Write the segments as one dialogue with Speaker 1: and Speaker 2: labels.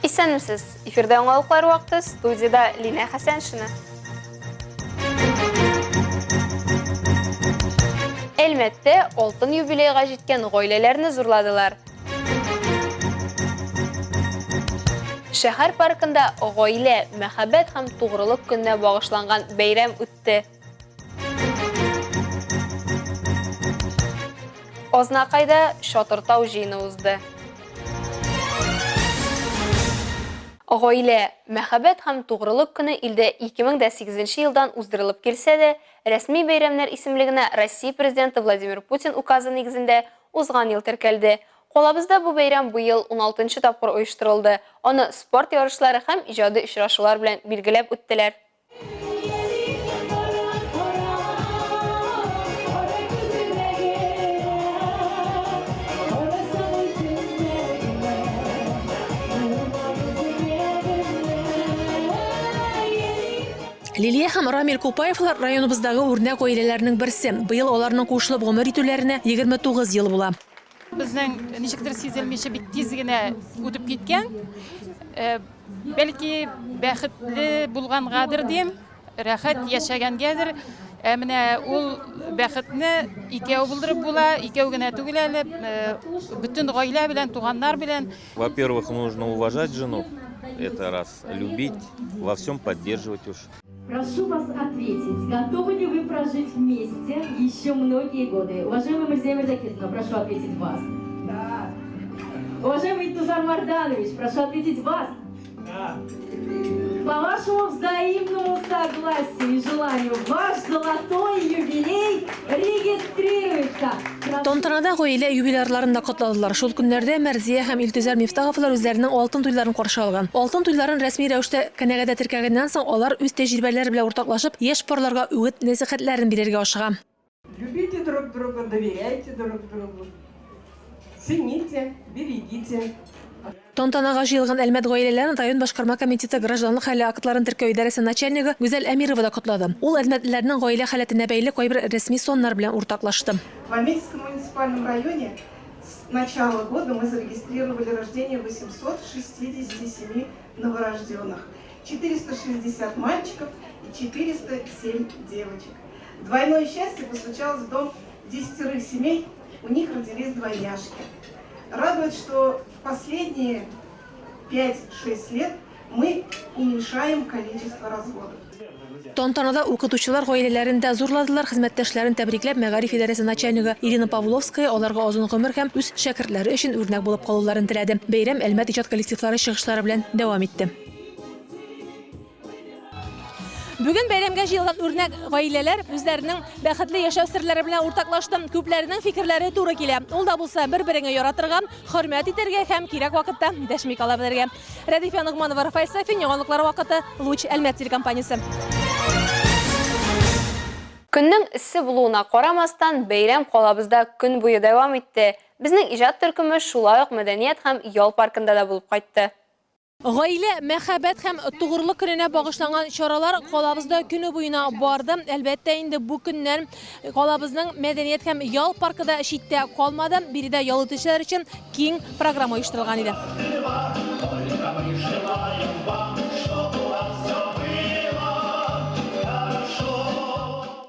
Speaker 1: Исәнмесез! Эфирда яңалыклар вакыты, студиядә Линә Хәсәншина. Әлмәттә алтын юбилейга җиткән гаиләләрне зурладылар. Шәһәр паркында гаилә, мәхәббәт һәм тугрылык көненә багышланган бәйрәм үтте. Азнакайда Чатыртау җыены узды. Гаилә, мәхәббәт һәм тугрылык көне илдә 2008 елдан уздырылып килсә дә, рәсми бәйрәмнәр исемлегенә Россия Президенты Владимир Путин указы нигезендә узган ел теркәлде. Калабызда бу бәйрәм быел уналтынчы тапкыр оештырылды. Аны спорт ярышлары һәм иҗади очрашулар белән билгеләп үттеләр.
Speaker 2: Лилия һәм Рамил Купаевлар районыбыздагы үрнәк гаиләләрнең берсе. Быел аларның кушылып гомер итүләренә 29 ел була.
Speaker 3: Безнең ничектер сизелмичә бик тиз генә үтеп киткән. Э, Бәлки бәхетле булгангадыр дим, рәхәт яшәгәнгәдер. Ә менә ул бәхетне икәү булдырып була, икәү генә түгел әле, бөтен гаилә белән, туганнар белән.
Speaker 4: Во-первых, нужно уважать жену, это раз, любить, во всем поддерживать уж.
Speaker 5: Прошу вас ответить, готовы ли вы прожить вместе еще многие годы? Уважаемый Мурзия Мирзакитовна, прошу ответить вас. Да. Уважаемый Тузар Марданович, прошу ответить вас. Да. По вашему взаимному согласию и желанию ваш золотой юбилей регистрируется.
Speaker 2: Тантанада гаилә юбилярларын да котладылар. Шул көннәрдә Мәрзия һәм Илтөзәр Мифтаховлар үзләренең алтын туйларын каршы алган. Алтын туйларын рәсми рәвештә кенәгәдә теркәгәннән соң, алар үз тәҗрибәләре белән уртаклашып, яшь парларга үгет-нәсыйхәтләрен бирергә ашыга.
Speaker 6: Любите друг друга, доверяйте друг другу, цените, берегите.
Speaker 2: Тантанага җыелган Әлмәт гаиләләрен район башкарма комитеты гражданлык хәле актларын теркәү идарәсе начальнигы Гүзәл Әмирова да котлады. Ул әлмәтлеләрнең гаилә халәтенә бәйле кайбер рәсми саннар белән уртаклашты.
Speaker 6: В Альметьевском муниципальном районе с начала года мы зарегистрировали рождение 867 новорожденных, 460 мальчиков и 407 девочек. Двойное счастье постучалось в дом десятерых семей, у них родились двойняшки. Радует, что в последние 5-6 лет мы уменьшаем количество разводов.
Speaker 2: Тантанада укытучылар гаиләләрен дә зурладылар, хезмәттәшләрен тәбрикләп, мәгариф идарәсе начальнигы Ирина Павловская аларга озын гомер һәм үз шәкертләре өчен үрнәк булып калуларын теләде. Бәйрәм Әлмәт иҗат коллективлары чыгышлары белән дәвам итте. Бүген бәйрәмгә җыелган үрнәк гаиләләр үзләренең бәхетле яшәү серләре белән уртаклашты. Күпләренең фикерләре туры килә. Ул да булса бер-береңә яратырга, хөрмәт итәргә һәм кирәк вакытта дәшми кала белергә. Рәдифә Ногманова, Рафаэль Сафин, яңалыклар вакыты, Луч Әлмәт телекомпаниясе.
Speaker 1: Көннең эссе булуына карамастан, бәйрәм калабызда көн буе дәвам итте. Безнең иҗат төркеме шулай ук мәдәният һәм ял паркында да булып кайтты.
Speaker 2: Гаилә, мәхәббәт һәм тугрылык көненә багышланган чаралар калабызда көне буена барды. Әлбәттә инде, бу көннән калабызның мәдәният һәм ял паркы да читтә калмады. Биредә ял итүчеләр өчен киң программа оештырылган иде.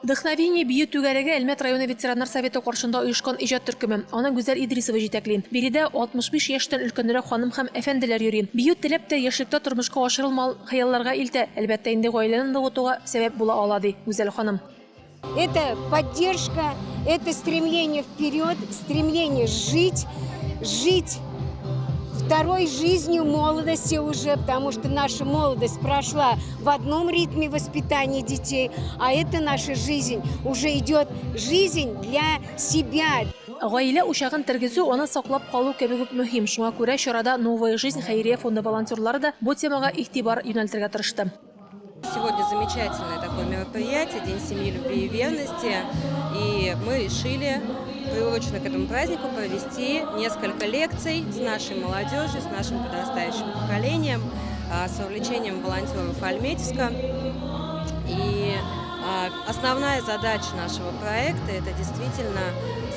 Speaker 2: Вдохновение бию түгәрәге Әлмәт районы ветераннар советы каршында оешкан иҗат төркеме. Аны Гүзәл Идрисова җитәкли. Биредә 65 яшьтән өлкәнрәк ханым һәм әфәнделәр йөри. Бию теләп тә яшьлектә тормышка ашырылмал хыялларга илтә, әлбәттә инде гаиләне ныгытуга сәбәп була ала, ди Гүзәл ханым.
Speaker 7: Это поддержка, это стремление вперед, стремление жить, жить второй жизнью молодости уже, потому что наша молодость прошла в одном ритме воспитания детей, а это наша жизнь, уже идет жизнь для себя.
Speaker 2: Гаилә учагын тергезү, аны саклап калу кебек үк мөһим. Шуңа күрә чарада Новая жизнь хәйрия фонды волонтерлары да бу темага игътибар юнәлтергә тырышты.
Speaker 8: Сегодня замечательное такое мероприятие, День семьи, любви и верности. И мы решили приуроченно к этому празднику провести несколько лекций с нашей молодежью, с нашим подрастающим поколением, с вовлечением волонтеров Альметьевска. И Основная задача нашего проекта – это действительно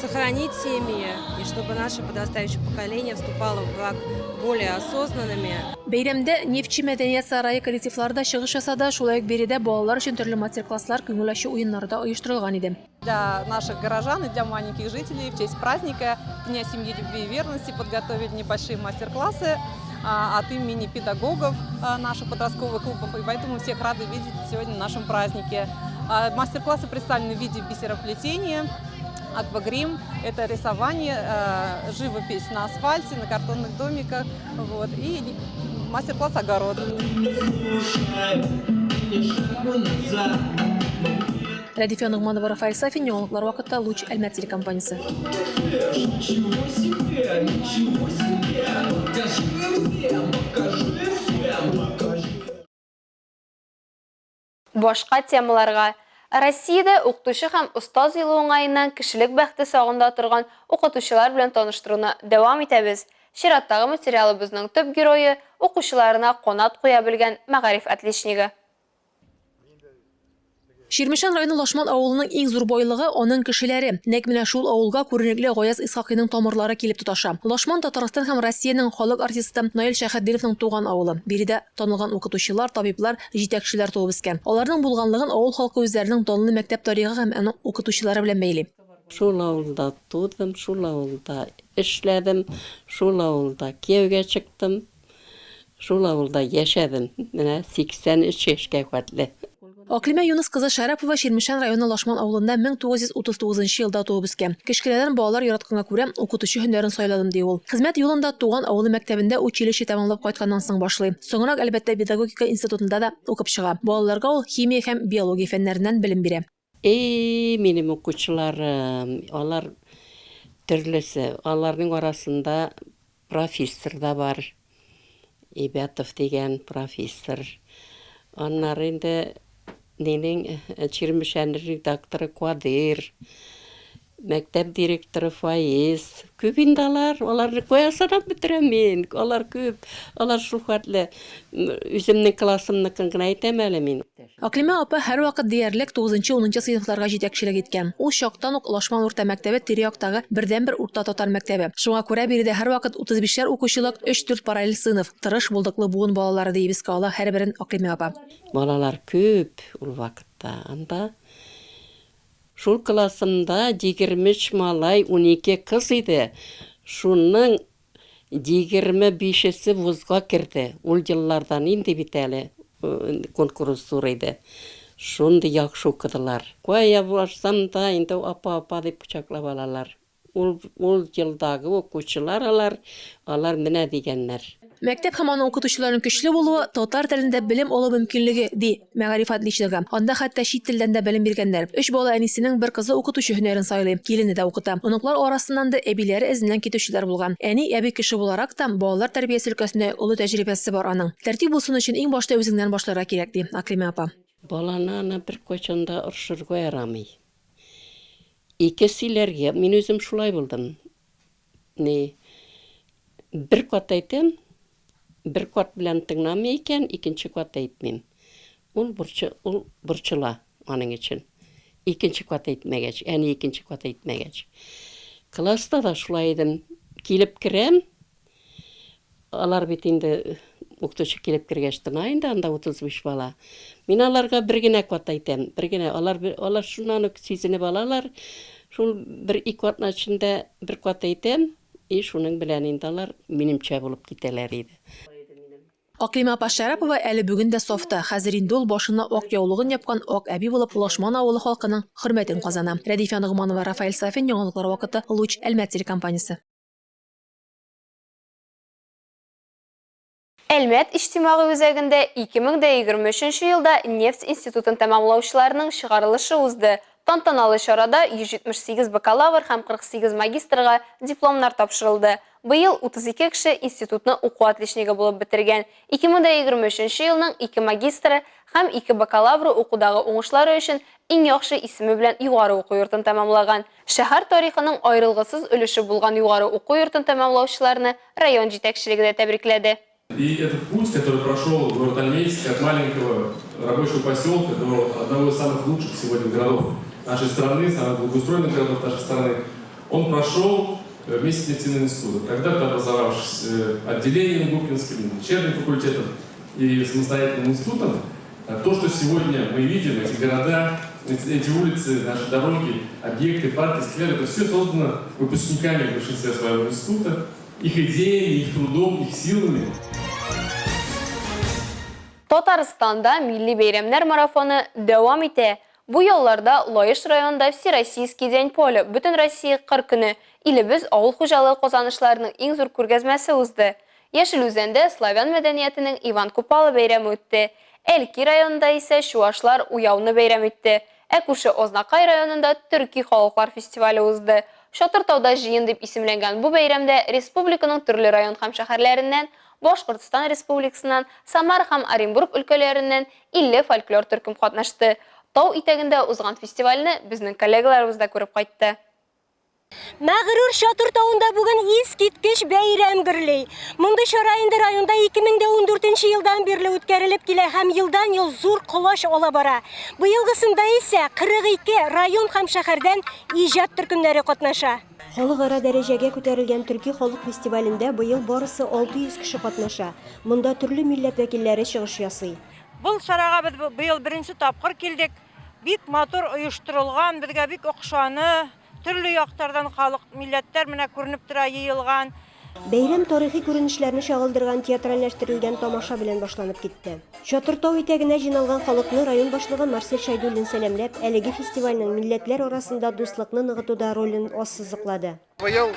Speaker 8: сохранить семьи, и чтобы наше подрастающее поколение вступало в брак более осознанными.
Speaker 2: Бәйрәмдә Нефтьче мәдәният сарае коллективлары да чыгыш ясады, шулай ук биредә балалар өчен төрле мастер-класслар, күңел ачу уеннары да оештырылган иде.
Speaker 9: Для наших горожан и для маленьких жителей в честь праздника Дня семьи, любви и верности подготовили небольшие мастер-классы от имени педагогов наших подростковых клубов. И поэтому всех рады видеть сегодня на нашем празднике. Мастер-классы представлены в виде бисероплетения, аквагрим, это рисование, живопись на асфальте, на картонных домиках, вот, и мастер-класс огород.
Speaker 2: Рәдифә Ногманова, Рафаэль Сафин, Яңалыклар вакытта, Луч, Әлмәт телекомпаниясе.
Speaker 1: Башка темаларга. Россиядә Укытучы һәм остаз елы уңаеннан кешелек бәхте сагында торган укытучылар белән таныштыруны дәвам итәбез. Чираттагы материалыбызның төп герое, укучыларына канат куя белгән мәгариф отличнигы.
Speaker 2: Чирмешән районы Лашман авылының иң зур байлыгы, аның кешеләре. Нәкъ менә шул авылга күренекле Гаяз Исхакыйның тамырлары килеп тоташа. Лашман, Татарстан һәм Россиянең халык артисты Наил Шәйхетдиновның туган авылы. Биредә танылган укытучылар, табиблар, җитәкчеләр туып үскән. Аларның булганлыгын авыл халкы үзләренең данлы мәктәп тарихы һәм аның укытучылары белән бәйли.
Speaker 10: Шул авылда тудым, шул авылда эшләдем, шул авылда кияүгә чыктым. Шул авылда яшәдем, менә 83 яшькә хәтле.
Speaker 2: Аклимә Юныс кызы Шәрәпова Чирмешән районы Лашман авылында 1939 нчы елда туып үскән. Кечкенәдән балалар яратканга күрә, укытучы һөнәрен сайладым, ди ул. Хезмәт юлын да туган авылы мәктәбендә училище тәмамлап кайтканнан соң башлый. Соңрак, әлбәттә, педагогика институтында да укып чыга. Балаларга ул химия һәм биология фәннәреннән белем бирә.
Speaker 10: И, минем укучыларым, алар төрлесе, аларның арасында профессор да бар, Ибятов дигән профессор. Аннары инде нинең Чирмешән редакторы Кадыйр, Мәктәп директоры Фаиз. Күп инде алар, аларны кая санап бетерәм мин? Алар күп, алар шулхәтле. Үземнең классымныкын гына әйтәм әле мин.
Speaker 2: Аклимә апа һәрвакыт диярлек тугызынчы-унынчы сыйныфларга җитәкчелек иткән. Ул чактан ук Лашман урта мәктәбе тирә-яктагы бердәнбер урта татар мәктәбе. Шуңа күрә биредә һәрвакыт утызбишәр укучылык, өч-дүрт параллель сыйныф, тырыш, булдыклы буын балалары, диеп искә ала һәрберен Аклимә апа.
Speaker 10: Балалар күп ул вакытта анда. Шул классымда 23 малай, 12 кыз иде. Шуның 25-есе вузга керде. Ул елларда нинди бит әле конкурс зур иде. Шундый яхшы укыдылар. Кая барсам да инде апа, апа дип кочаклап алалар. Ул, ул елдагы укучылар алар, алар менә дигәннәр.
Speaker 2: Мәктәп һәм аның укытучыларының көчле булуы, татар телендә белем алу мөмкинлеге, ди мәгариф отличнигы. Анда хәтта чит телдән дә белем биргәннәр. Өч бала әнисенең бер кызы укытучы һөнәрен сайлый, килене дә укыта. Оныклар арасыннан да әбиләре эзеннән китүчеләр булган. Әни, әби кеше буларак та, балалар тәрбиясе өлкәсендә олы тәҗрибәсе бар аның. Тәртип булсын өчен иң башта үзеңнән башларга кирәк, ди Аклимә апа.
Speaker 10: Баланы аны беркайчан да орышырга ярамый. Ике сөйләргә, мин үзем шулай булдым. Ни, бер кат әйтәм, бер кат белән тыңламый икән, икенче кат әйтмим. Ул борчы, ул борчыла аның өчен. Икенче кат әйтмәгәч, әни икенче кат әйтмәгәч. Класста да шулай идем. Килеп керәм, Алар бит инде укытучы килеп кергәч тына инде анда 35 бала. Мин аларга бер генә кат әйтәм, бер генә. Алар алар шуннан ук сизенеп алалар. Шул бер ике атна эчендә бер кат әйтәм, и шуның белән инде алар минемчә булып китәләр иде.
Speaker 2: Акълимә апа Шәрәпова әле бүген дә сафта. Хәзер инде ул башына ак яулыгын япкан ак әби булып Лашман авылы халкының хөрмәтен казана. Рәдифә Ногманова, Рафаэль Сафин, Яңалыклар вакыты, Луч, Әлмәт телекомпаниясе.
Speaker 1: Әлмәт иҗтимагый үзәгендә 2023 елда нефть институтын тәмамлаучыларның чыгарылышы узды. Тантаналы чарада 178 бакалавр һәм 48 магистрга дипломнар тапшырылды. Быел 32 кеше институтны уку отличнигы булып бетергән. 2023 елның ике магистры һәм ике бакалавры укудагы уңышлары өчен иң яхшы исеме белән югары уку йортын тәмамлаган. Шәһәр тарихының аерылгысыз өлеше булган югары уку йортын тәмамлаучыларны район җитәкчелеге дә тәбрикләде.
Speaker 11: И этот путь, который прошел город Альметьевск от маленького рабочего поселка до одного из самых лучших сегодня городов нашей страны, самых благоустроенных городов нашей страны, он прошел вместе с нефтяным институтом. Когда-то образовавшись отделением Губкинским, дочерним факультетом и самостоятельным институтом, то, что сегодня мы видим, эти города, эти улицы, наши дороги, объекты, парки, скверы, это все создано выпускниками в большинстве своего института, их идеями, их трудом, их силами.
Speaker 1: Татарстанда милли бәйрәмнәр марафоны дәвам итә. Бу ялларда Лаеш районында Всероссийский день поля, Бөтенроссия кыр көне, илебез авыл хуҗалыгы казанышларының иң зур күргәзмәсе узды. Яшел Үзәндә славян мәдәниятенең Иван Купала бәйрәме үтте. Әлки районында исә чуашлар Уявны бәйрәм итте. Ә күрше Азнакай районында төрки халыклар фестивале узды. Чатыр тауда җыен дип исемләнгән бу бәйрәмдә республиканың төрле район һәм шәһәрләреннән, Башкортстан Республикасыннан, Самара һәм Оренбург өлкәләреннән 50 фольклор төркем катнашты. Тау итәгендә узган фестивальне безнең коллегаларыбыз да күреп кайтты.
Speaker 12: Мәгърур Чатыр тавында бүген искиткеч бәйрәм гөрли. Мондый чара инде районда 2014 нче елдан бирле үткәрелеп килә һәм елдан-ел зур колач ала бара. Быелгысында исә 42 район һәм шәһәрдән иҗат төркемнәре катнаша.
Speaker 13: Халыкара дәрәҗәгә күтәрелгән төрки халык фестивалендә быел барысы 600 кеше катнаша. Монда төрле милләт вәкилләре чыгыш ясый.
Speaker 14: Был чарага без быел беренче тапкыр килдек. Бик матур оештырылган, безгә бик охшаны. Төрле яктардан халык, милләтләр менә күренеп тора йыелган.
Speaker 13: Бәйрәм тарихи күренешләрне чагылдырган театральләштерелгән тамаша белән башланып китте. Чатыр тау итәгенә җыйналган халыкны район башлыгы Марсель Шәйдуллин сәламләп, әлеге фестивальнең милләтләр арасында дуслыкны ныгытуда ролен ассызыклады.
Speaker 15: Быел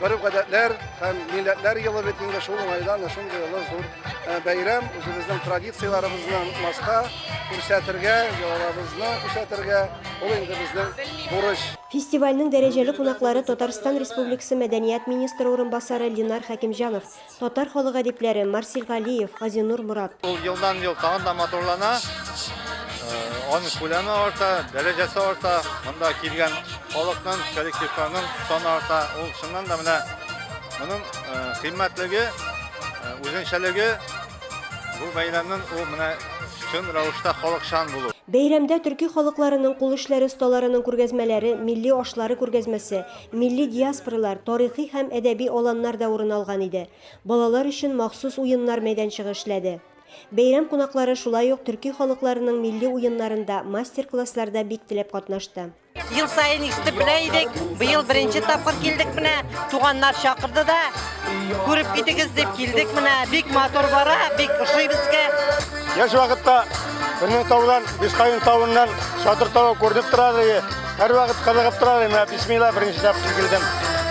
Speaker 15: гореф-гадәтләр һәм милләтләр елы бит инде, шул уңайдан шундый олы зур бәйрәм, үзебезнең традицияләребезне онытмаска, күрсәтергә, йолаларыбызны күрсәтергә, ул инде безнең бурыч.
Speaker 13: Фестивальнең дәрәҗәле кунаклары Татарстан Республикасы мәдәният министры урынбасары Ленар Хәкимҗанов, Татар халык әдипләре Марсель Галиев, Газинур Морат.
Speaker 16: Ул елдан-ел тагын да матурлана, аның күләме арта, дәрәҗәсе арта, монда килгән халыкның, коллективларның саны арта. Ул чыннан да менә моның кыйммәтлеге, үзенчәлеге бу бәйрәмнең ул менә чын рәвештә халыкчан булу.
Speaker 13: Бәйрәмдә төрки халыкларының кул эшләре осталарының күргәзмәләре, милли ашлары күргәзмәсе, Милли диаспоралар, тарихи һәм әдәби аланнар да урын алган иде. Балалар өчен махсус уеннар мәйданчыгы эшләде. Бәйрәм кунаклары шулай ук төрки халыкларының милли уеннарында, мастер-классларда бик теләп катнашты.
Speaker 17: Ел саен ишетеп белә идек, быел беренче тапкыр килдек менә, туганнар чакырды да, күреп китегез дип килдек менә, бик матур бара, бик ошый безгә.
Speaker 15: Яшь вакытта Бөрнең таудан, Бишкаен тавыннан Чатыр тавы күренеп тора иде. Һәрвакыт кызыгып тора идем. Менә бисмилла беренче тапкыр килдем.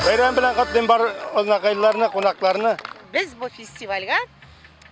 Speaker 15: Бәйрәм белән котлыйм бар азнакайларны, кунакларны.
Speaker 18: Без бу фестивальгә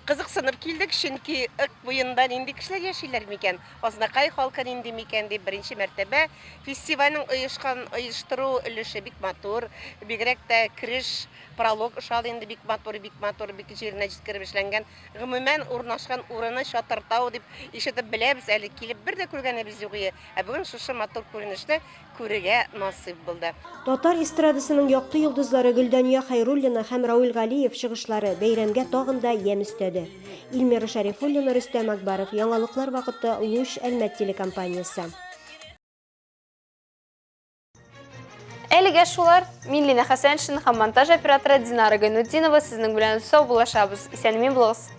Speaker 18: кызыксынып килдек, чөнки Ык буенда нинди кешеләр яшиләр микән, Азнакай халкы нинди микән дип беренче мәртәбә фестивальнең оешкан оештыру өлеше бик матур, бигрәк тә кереш, пролог ошады инде бик матур, бик матур, бик җиренә җиткереп эшләнгән. Гомумән, урнашкан урыны Чатыртау дип ишетеп беләбез, әле килеп бер дә күргәнебез юк ие. Ә бүген шушы матур күренешне күрергә насыйп булды.
Speaker 13: Татар эстрадасының якты йолдызлары Гөлдания Хәйруллина һәм Рауил Галиев чыгышлары бәйрәмгә тагын да ямь өстәде. Илмира Шәрифуллина, Рөстәм Акбаров, Яңалыклар вакыты, Луч, Әлмәт телекомпаниясе.
Speaker 1: Әлегә шулар. Мин Лина Хәсәншин һәм монтаж операторы Динара Гайнутдинова сезнең белән сау булашабыз. Исән-имин булыгыз.